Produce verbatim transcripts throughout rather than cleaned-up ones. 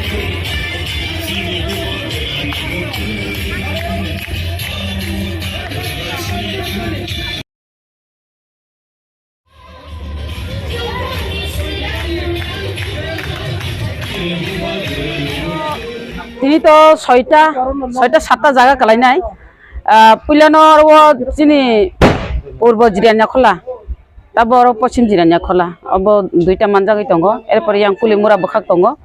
Tini to soita, soita satta jaga kalainai. Ah, puilano oro chini purbo Jirania Khola, tabo oro pochim Jirania Khola, obo duita manjagwi tongo. Erpore yang Pulimura bwkhak tongo.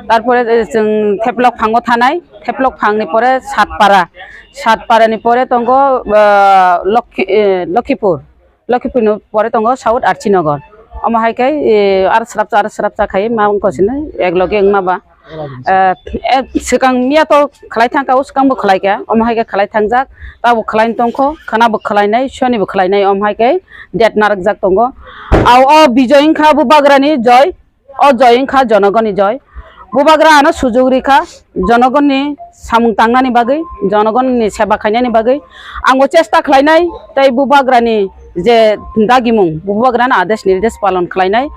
Tarpore, eh, chwng Theplok phango thanai, Theplok phangni pore Satpara, Satparani pore tongo, ah, Lokhi-, eh, Lokhipur. Lokhipurni pore tongo South Archinagar. Omo hai khe, eh, aro srapsa, aro srapsa khai ma wngkha sini, ek loge wngma ba. Eh, eh, swkang miya to khlai thang kha, o swkang bo khlai kha. Omo hai khe khlai thangjak, ta bo khlai tongkho, khana bo khlainai, soni bo khlainai, omo hai khe date narwkjak tongo. Au o bijoy wngkha bubagrani joy. O joy wngkha jonogoni joy. Bubagra ano sujuk rikha jonogoni samung tangnani bagwi, jonogoni seba khainani bagwi. Ang bo chesta khlainai tei bubagrani je dagimung, bubagrani adesh nirdesh palon khlainai.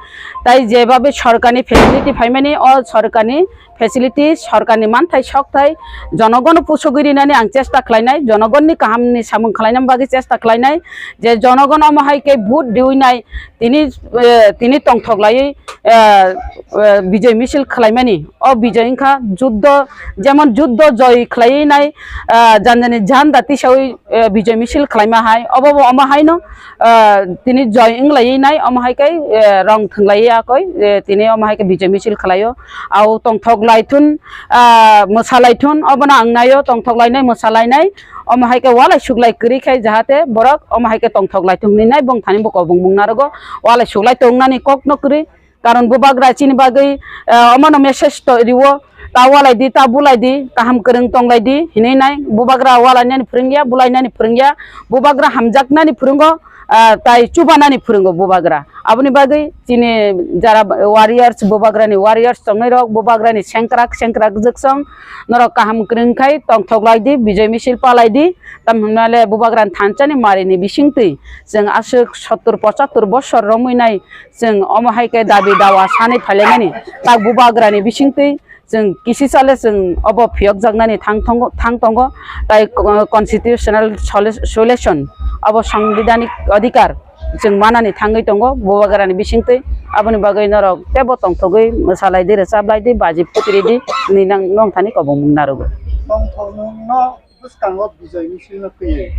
Tai jebabe sorkarni facility phaimani, o sorkarni facility, sorkarni manthai sokthai jonogono pusogwi rinani ang chesta khlainai, jonogonni kahamni samung khlainani bagwi chesta khlainai. Je jonogon omo hai khe vote riwi nai, tini, eh, tini tongthok laiwi, eh, eh, bijoy misil khlaimani. O bijoy wngkha juddo, jemon juddo joy khlaiwi nai, eh, janjani janda tisawi, eh, bijoy misil khlaima hai, obo bo omo haino, eh, tini joy wng laiwi nai, omo hai khe, eh, rong thwng laiwi yakoi, eh, tini omo hai khe bijoy misil khlaio. Au tongthok laithun, ah, mwsa laithun, obono ang naio, tongthok lainai, mwsa lainai, omo hai khe walai suklai kwrwi khai, jahate borok omo hai khe tongthok laithung hinwi nai bongthani bo kobong mung narogo, walai suklai tongnani kokno kwrwi. Karon bubagra chini bagwi, eh, omono message to riwo, ta walai di, ta bulai di, kaham kwrwng tonglai di hinwi nai. Bubagra walainani phwrwngya, bulainani phwrwngya, bubagra hamjaknani phwrwngo, ah, tai chubanani phwrwngo bubagra. Aboni bagwi chini jara warriors, bubagrani warriors tongnai rok, bubagrani sengkrak sengkrak jwksong norok kaham kwrwng khai tongthok lai di, bijoy misil palai di. Tam hwnmale bubagrani thansani marini bisingtwi chwng aswk sottur pochattur bosor romwi nai. Chwng omo hai khe dabi dawa sanwi phailaimani, tak bubagrani bisingtwi chwng kisi sale chwng obo phiyokjaknani thang tongo, thang tongo, tai co-, constitutional solu-, solution, obo sangbidhanik adhikar chwng manani thangwi tongo bubagrani bisingtwi. Aboni bagwi norok teibo tongthogwi mwsalai di, rwchablai di, baji phuti ridi hinwi nang, nongthani kobong mung narogo. Tongthokno bwskango bijoy misil no twiwi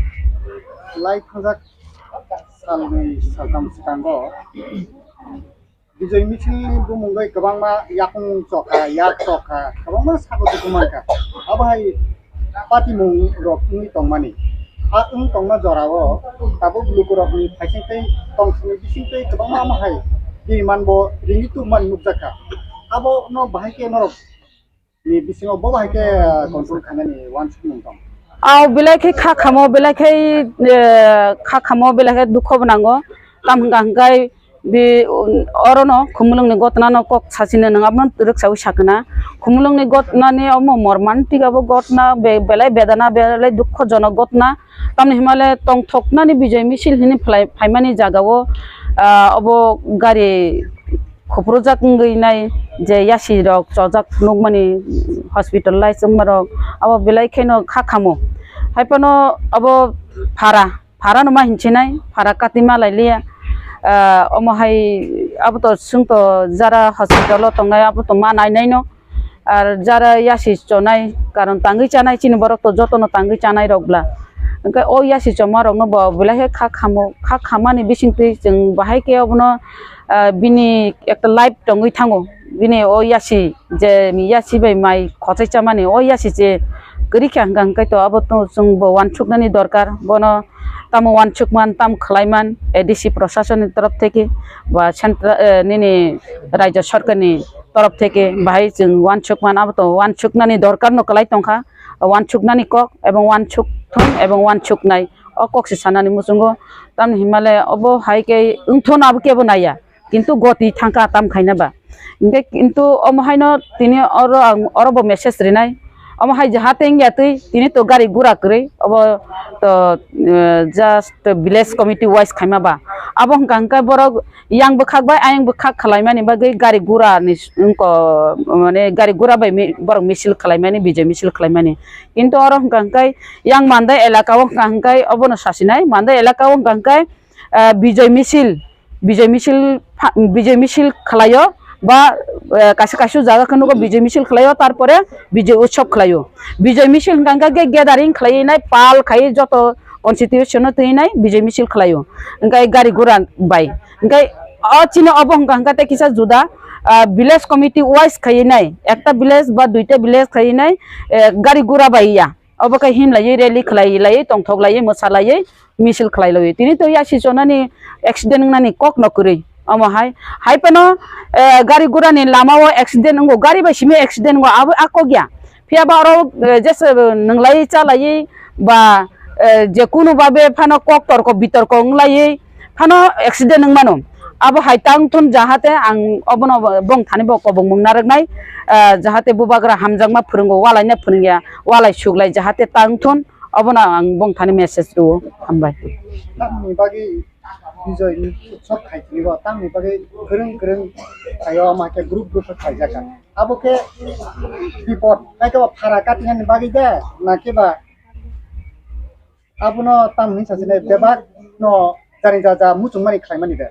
lai thajak salnwi saltham swkango. Bijoy misil ni bumung bai kwbangma yakung chokha, yak chokha, kwbangma sago tuku mankha. Abo hai patimung rok wngwi tongmani. A wng tongma jorao tabuk lukurokni phaising tei tongsongni bising tei kwbangma amo hai diriman bo ringwi tubumani nukjakha. Abono bahai khe norok ni bisingo bo bahai khe, ah, control khainani uansukmung tong? Au belai khe kha khamo, belai khe, eh, kha khamo, belai khe dukho bo nango. Tam hwnka hwnkhe bi, um, orono khumulwngni gotnano kok sachino nwng abono rwksaui sakna. Khumulwngni gotnani omo mormantik abo gotna be-, belai bedana, belai dukhojonok gotna. Tamni hwnmale tongthoknani bijoy misil hwnwi phlai-, phaimani jagao, ah, obo gari khupurjak wngwi nai je yasi rok chojak nukmani hospitalize wngmarok abo belai kheno kha khamo. Hai phano abo phara, phara no ma hinchinai, phara kati ma lailiya. Ah, omo hai abo to chwng to jara hospital o tongnai abo to ma nainai no. Ar jara yasi chonai, karon tangwi chanai chini borok to jotono tangwi chanai rok bla. Hwnkhe o yasi choma rokno bo belai khe kha khamo, kha khamani bisingtwi chwng bahai khe obono, ah, bini ekta life tongwi thango. Bini o yasi je yasi bai mai khochai chamani o yasi je kwrwi kha hwnkha hwnkhe to abo to chwng bo uansuknani dorkar. Bono tamo uansukman, tam khlaiman, A D C proshasonni torof theke ba central, eh, nini raijyo sorkarni torof theke bahai chwng uansukman, abo to uansuknani dorkar no kwlai tongkha, uansuknani kok ebong uansukthung ebong uansuknai o kok se sanani muchungo. Tamni hwnmale obo hai khe wngthon abo kebo naiya, kintu goti thangkha tam khaina ba. Hingke kintu omo haino tini oro ang oro bo message rinai, omo hai jahate wngya twi tini to gari gura kwrwi obo to, eh, just village committee wise khaima ba. Abo hwnkha hwnkhe borok yang bwkhak bai ayang bwkhak khwlaimani bagwi gari gura ni s-, wngko, mane gari gura bai mi-, borok misil khwlaimani, bijai misil khwlaimani. Kintu oro hwnkha hwnkhe yang Mandai elaka o hwnkha hwnkhe obono sasinai, Mandai elaka o hwnkha hwnkhe, ah, bijai misil, bijai misil pha-, bijai misil khwlaio ba, eh, kaisa kaisa jaga khe nugo bijai misil khwlaio, tarpore bijai utsob khwlaio. Bijai misil hwnkha hwnkhe gathering khwlai nai pal khai joto constitution no twi nai bijai misil khwlaio, hwnkhe gari gura bai. Hwnkhe o chini obo hwnkha hwnkhe tei kisa juda, ah, village committee wise khai nai, ekta village ba duita village khai nai, eh, gari gura bai ya. Obo khe himlaiwi rally khwlailaiwi tongthoklaiwi mwsalaiwi misil khwlailaiwi. Tini to yasi chonani accident wngnani kok no kwrwi. Omo hai, hai phano, eh, gari gura ni lama o accident wngo, gari bai simi accident wngo, abo a kok ya. Phiya ba oro, eh, jesa, eh, nwnglai chalai ba, eh, je kunu babe phano kok torko bitorko wnglai phano accident wng mano. Abo hai tang thun jahate ang obono bong thani bo kobong mung narwknai, eh, jahate bubagra hamjakma phwrwngo, walaina phwrwngya, walai suklai jahate tang thun, obono ang bong thani message rwo. Hambai. Tamni bagwi Bijoy ni utsob khai tini bo, tamni bagwi kwrwng kwrwng khaio, ama khe group group khe khaijak kha. Abo khe bipot, hai khe bo phara katinani bagwi de, na khe ba abono tamni sasine bebak no jani jaja muchungmani khlaimani de.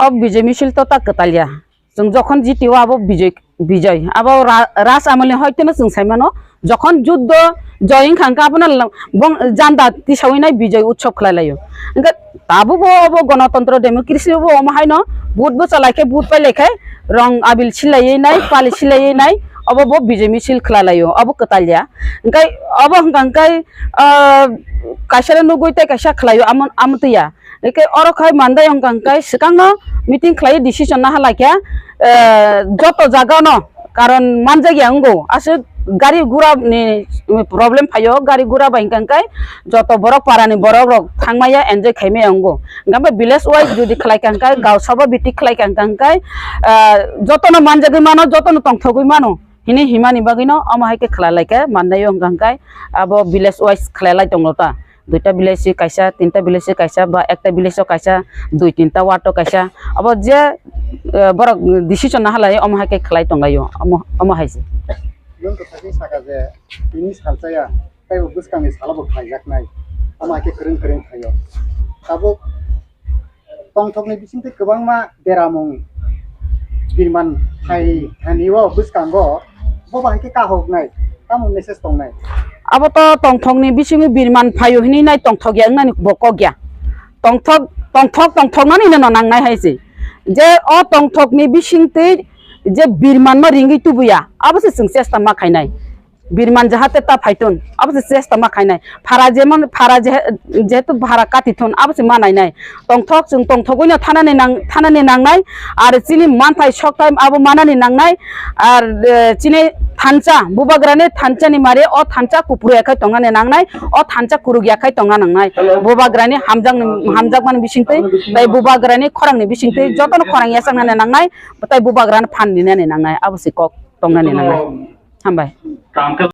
O Bijoy misil to ta kwtal ya. Chwng jokhon G T O abo Bijoy, Bijoy. Abo ra-, Raj Amolni hoiteno chwng sai mano. Jokhon juddo joy wngkha, hwnkhe abono la-, bong-, janda tisawi nai Bijoy utsob khlai laio. Hwnkhe tabukbo obo gonotontro democracy obo omo haino vote bwcha lai khe, vote pai lai khe, rong abil silaiwi nai, pali silaiwi nai, obo bo Bijoy misil khlai laio, obo kwtal ya. Hwnkhe obo hwnkha hwnkhe, ah, kaisa no nugwi tei kaisa khlaio, amo, amo twi ya. Eke oro khai Mandai wngkha hwnkhe swkangno meeting khlai decision naha laikha, eh, joto jagano karon manjakya wngo. Aswk gari gura ni problem phaio, gari gura bai hwnkha hwnkhe joto borok para ni borok rok thangmaya enjoy khaimaya wngo. Hwnkhe village wise jodi khlaikha hwnkhe, gausabo biti khlaikha hwnkhe, eh, jotono manjagwi mano, jotono tongthogwi mano. Hini himani bagwino omo hai khe khlai lai khe Mandai o hwnkha hwnkhe abo village wise khlai lai tongo ta. Duita village se kaisa, tinta village se kaisa, ba ekta village o kaisa, dui tinta ward o kaisa. Abo je, eh, borok decision naha lai omo hai khe khlai tong lai o. Omo, omo hai se. Nwng to thagwi saka je tini salchaya, tei bo bwskangni salo bo khlaijaknai. Omo hai khe kwrwng kwrwng khlai o. Tabuk tongthokni bisingtwi kwbangma beramung birman phai thani o bwskango, bo bai khe kahoknai, tamo message tongnai? Abo to tongthokni bisingo birman phaio hinwi nai tongthok ya wngnani bo kok ya. Tongthok, tongthok, tongthoknani no nangnai hai se. Je o tongthokni bisingtwi je birmanno ringwi tubuya, abo se chwng chesta ma khainai. Birman jahate ta phaitun, abo se chesta ma khainai. Phara je man, phara je, jehetu phara kati thun, abo se ma nainai. Tongthok, chwng tongthogwino thanani nang, thanani nangnai. Ar chini manthai sokthai abo manani nangnai. Ar, eh, chini thansa, bubagrani thansa ni mari o thansa kupru ya khai tongnani nangnai. O thansa kuruk ya khai tongna nangnai. Bubagrani hamjakni, hamjakmani bisingtwi, tai bubagrani khorangni bisingtwi, jotono khorang yachaknani nangnai. Tai bubagrani phan ninani nangnai. Abo se kok tongnani nangnai. Hambai.